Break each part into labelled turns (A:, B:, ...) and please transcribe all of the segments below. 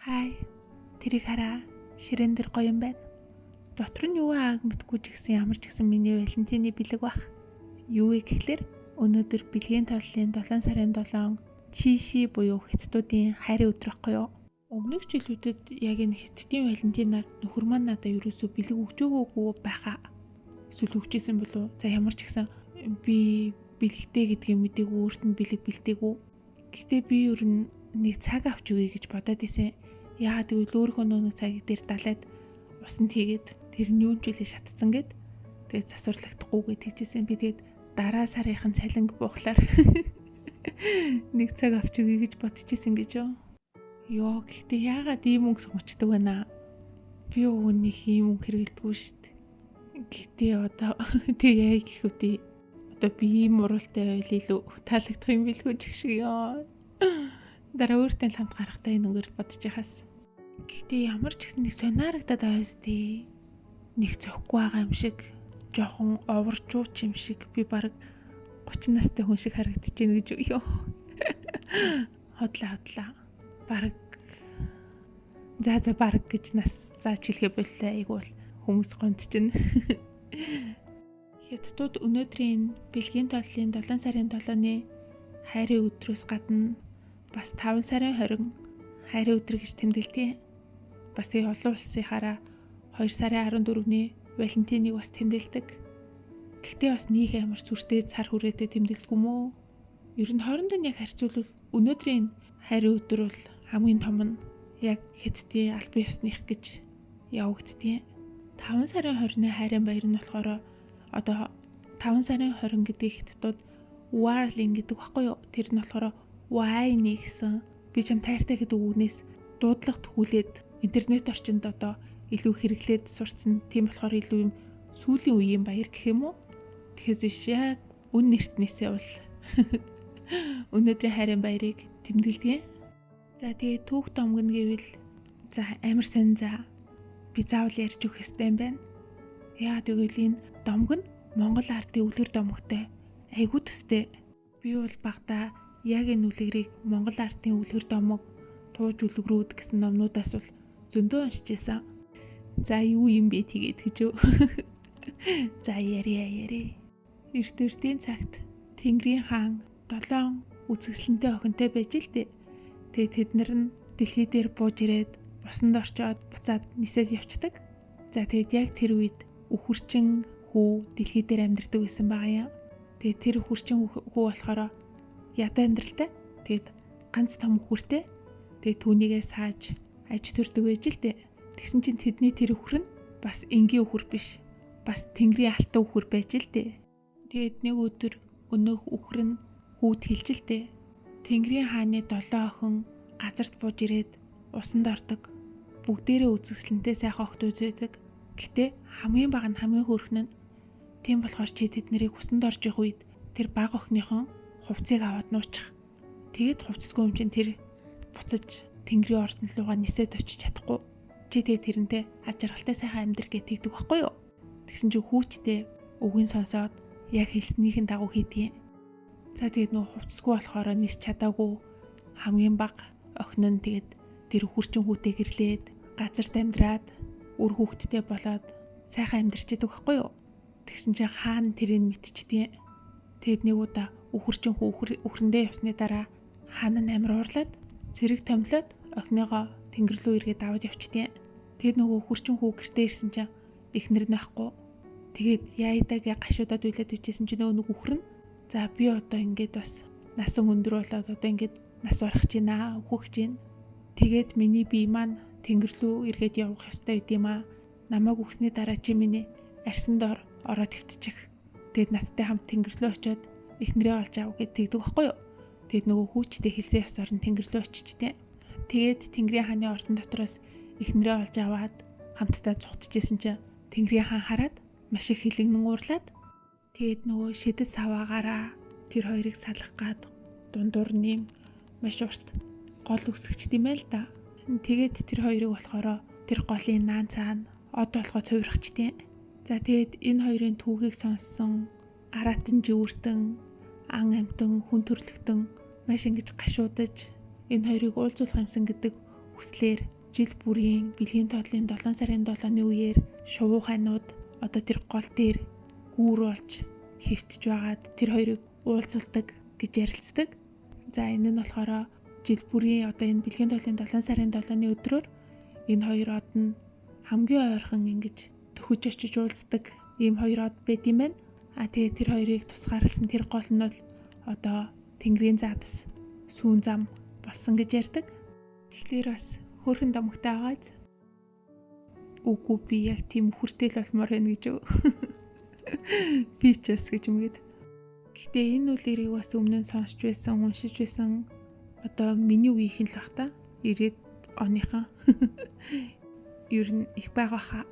A: Хай. Тэрийг хараа. Ширээн дээр гоё юм байна. Дотор нь юу ааг мэдгүй ч гэсэн ямар ч гэсэн миний Валентины бэлэг бах. Юу вэ гэхлээр өнөөдөр бэлгийн тооллын 7 сарын 7 Чиши буюу хятадуудын хайрын өдөр байхгүй юу? Өмнөх жилүүдэд яг энэ хятадын Валентинаар нөхөр маань надад ерөөсөө бэлэг өгч өгөөгүй байхаа. Эсвэл өгчээсэн болов. За ямар ч гэсэн би бэлэгтэй гэдгийг мдээгүй, өөрт нь бэлэг бэлдээгүй. Гэхдээ би ер нь нэг цаг авч өгье гэж бодоод исэн. Яагаад гэвэл өөрийнхөө нэг цагийг дээр далайд усанд хийгээд тэр нь юун ч үлээ шатцсан гэд тэгээд засварлагдахгүй гэж тэгжсэн. Би тэгээд дараа сарынхан цалинг буухлаар нэг цаг авч өгье гэж бодчихсэн гэж юу. Йоо, гэхдээ яагаад ийм өнгө сонгочдөг вэ наа? Би уг нь их ийм өнгө хэрэглэдэггүй шүү дээ. Гэхдээ одоо тэг яа гэх үгүй. Одоо би ийм уруултай байвал илүү таалагдах юм билгүй ч шиг ёо. Дараа өөртөө хамт гарахтаа энэ өнгөөр бодож яхаас. Гэхдээ ямар ч гэсэн нэг сонирхагдаад байгаа үстэй. Нэг зөхгүй байгаа юм шиг, жоохон оварчууч юм шиг би баг 30 настай хүн шиг харагдаж байна гэж юу. Хотлаа. Бараг за бараг гэж нас зааж хэлэхэ боллоо. Айгу бол хүмүүс гонт чинь. Хятадууд өнөөдрийн бэлгийн тооллын 7 сарын 7-ны хайрын өдрөөс гадна бас 5 сарын 20 хайрын өдөр гэж тэмдэглэдэг. Бас тэгээ олон улсынхаараа 2 сарын 14-ний Валентиныг бас тэмдэглэдэг. Гэхдээ бас нэг амар сүртэй цар хүрээтэй тэмдэглэдэг юм уу? Ер нь хооронд нь яг харьцуулбал өнөөдрийн хайрын өдөр бол хамгийн том нь яг хятадын албан ёсных гэж явагддیں۔ 5 сарын 20-ны хайрын баяр нь болохоор одоо 5 сарын 20 гэдгийг хятадууд Warling гэдэг баггүй юу? Тэр нь болохоор Wine гэсэн би чам тайртай гэдэг үгнээс дуудлага тгүүлээд интернет орчинд одоо илүү хэрэглээд сурцсан. Тийм болохоор илүү юм сүүлийн үеийн баяр гэх юм уу? Тэгэхээс биш яг үн нэртнээсээ бол өнөөдрийн хайрын баярыг тэмдэглэдэг. За тэгээ түүх домгоно гэвэл за амар сонь за би заавал ярьж өгөх ёстой юм байна. Яагаад гэвэл энэ домог нь Монгол ардын үлгэр домогтой айгүй төстэй. Би бол багадаа яг энэ үлгэрийг Монгол ардын үлгэр домог тууж үлгэрүүд гэсэн номнуудаас бол зөндөө уншиж байсан. За юу юм бэ тэгээд гэж үү. За яриа. Эрт эртийн цагт Тэнгэрийн хаан 7 үзэсгэлэнтэй охинтой байж л дээ. Тэгээд тэд нар нь дэлхий дээр бууж ирээд усанд орчоод буцаад нисээд явцдаг. За тэгээд яг тэр үед үхэрчин хүү дэлхий дээр амьдардаг байсан байгаа юм. Тэгээд тэр үхэрчин хүү болохоор ядуу амьдралтай. Тэгээд ганц том үхэртэй. Тэгээд түүнийгээ сааж аж төрдөг байж л дээ. Тэгсэн чинь тэдний тэр үхэр нь бас энгийн үхэр биш. Бас тэнгэрийн алтан үхэр байж л дээ. Тэгээд нэг өдөр өнөөх үхэр нь хүүд хэлж л дээ. Тэнгэрийн хааны 7 охин газарт бууж ирээд усанд ордог. Бүгдээрээ үзэсгэлэнтэй сайхан охтууд байдаг. Гэтэ хамгийн бага нь хамгийн хөөрхөн нь. Тийм болохоор чи тэд нарыг усанд орж явах үед тэр бага охиныхон хувцсыг аваад нуучих. Тэгээд хувцсгүй юм чинь тэр буцаж тэнгэрийн ордон руугаа нисээд очиж чадахгүй. Чи тэгээд тэрнтэй аж аргалтай сайхан амьдр гэж тэгдэг байхгүй юу? Тэгсэн чинь хүүчтэй үгийн сонсоод яг хэлснийхэн дагуу хийдгийм. За тэгээд нөө хувцсгүй болохоор нисч чадаагүй хамгийн бага охин нь тэгээд тэр хөрчин хүүтэй гэрлээд газарт амьдраад үр хүүхэдтэй болоод сайхан амьдарч идэг байхгүй юу? Тэгсэн чинь хаан тэрийг мэдчихдээ. Тэгээд нэг удаа үхэрчин хүү үхэрэндээ явсны дараа хаан нь амар уурлаад цэрэг томлоод охиныгоо тэнгэр рүү эргээд аваад явчихдээ. Тэгээд нөгөө үхэрчин хүү гэртээ ирсэн чинь эхнэр нь байхгүй. Тэгээд яайдагээ гашуудад уйлаад үжижсэн чинь нөгөө нэг үхэр нь за би одоо ингээд бас насан өндөр болоод одоо ингээд нас барах гэж байна, үхэх гэж байна. Тэгээд миний бие маань тэнгэр рүү эргээд явах ёстой байд юм аа. Намайг үхсний дараа чи миний арьсан дор ороод твтчих. Тэгээд надтай хамт тэнгэр рүү очиод эхнэрээ олж ав гэд тэгдэг байхгүй юу? Тэгээд нөгөө хүүчтэй хэлсэн ёсоор нь тэнгэр рүү очичтэй. Тэгээд тэнгэрийн хааны ордон дотроос эхнэрээ олж аваад хамтдаа цугтжсэн чинь тэнгэрийн хаан хараад маш их хилэгнэн уурлаад тэгээд нөгөө шидэт саваагаараа тэр хоёрыг салах гад дундуур нэм маш урт гол үсгчт юм байл да. Тэгээд тэр хоёрыг болохоор тэр голын наан цаана од болгоод хувирахчтیں۔ За тэгээд энэ хоёрын түүхийг сонссон аратан живүртэн ан амтан хүн төрлөختөн маш ингэж гашуудаж энэ хоёрыг уулзуулах юмсан гэдэг хүслээр Жил бүрийн бэлгийн тооллын 7 сарын 7-ны үеэр шувуухайнууд одоо тэр гол дээр гүүр болж хэвтэж байгаад тэр хоёрыг уулзуулдаг гэж ярилцдаг. За энэ нь болохоор жил бүрийн одоо энэ бэлгийн тооллын 7 сарын 7-ны өдрөөр энэ хоёр од нь хамгийн ойрхон ингэж төхөж очиж уулздаг ийм хоёр од байд юм байна. А тэгээ тэр хоёрыг тусгаарласан тэр гол нь бол одоо Тэнгэрийн заадас сүүн зам болсон гэж ярьдаг. Тэгэхээр бас хөөрхөн домогтой байгааз. Үгүй би яг тийм хүртэл болмоор байна гэж юу. Би ч бас гэж юмгээд. Гэхдээ энэ үлгэрийг бас өмнө нь сонсч байсан, уншиж байсан одоо миний үеийнхэн л бах та. 90-ад оныхан. Ер нь их байгаа хаа.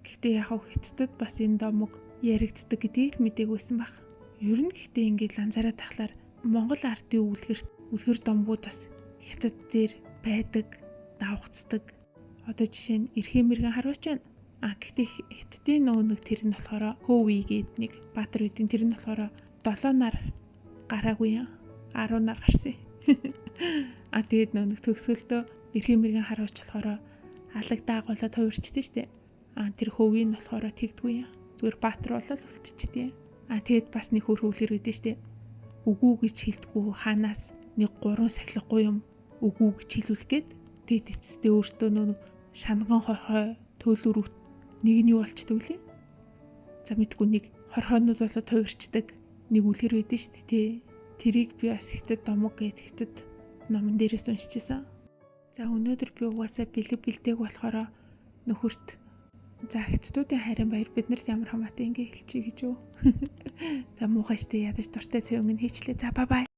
A: Гэхдээ яг хятадд бас энэ домог яригддаг гэдгийг л мдэггүй байсан баг. Ер нь гэхдээ ингээд л анзаараад тахлаар Монгол ардын үлгэр домгууд бас хятад дээр байдаг, давхцдаг. Одоо жишээ нь эрхийн мэрэгэн харуулж байна. А гэхдээ хятадын нөгөө нэг тэр нь болохоор Хөөви гээд нэг баатар үйдийн тэр нь болохоор 7 нар гараагүй юм. 10 нар гарсан. А тэгээд нөгөө нэг төгсгөлдөө эрхийн мэрэгэн харуулж болохоор алаг даагуулаад хувирчдээ штэ. А тэр хөвийн нь болохоор тэгдгүй юм. Зүгээр баатар болол үлдчихдэг. А тэгээд бас нэг хөр хөвлөр өгдөө штэ. Үгүй гэж хэлдэггүй хаанаас нэг 3 сахилгагүй юм үгүй гэж хэлүүлэх гээд тэгээд эцэстээ өөртөө нөө шанган хорхой төлөр нэг нь юу болчдөг лээ. За мэдгүй нэг хорхойнууд болоод хувирчдаг нэг үлгэр байдэн шүү дээ. Тэрийг би бас хятад домог гээд хятад номон дээрээс уншижсэн. За өнөөдөр би угаасаа бэлэг бэлдээг болохоор нөхөрт за хятадуудын хайрын баяр биднэрт ямар хамаатай ингэ хэлчихье гэж юу. За муухай штэ ядаж дуртай цэвэн нь хийчлээ. За бай бай.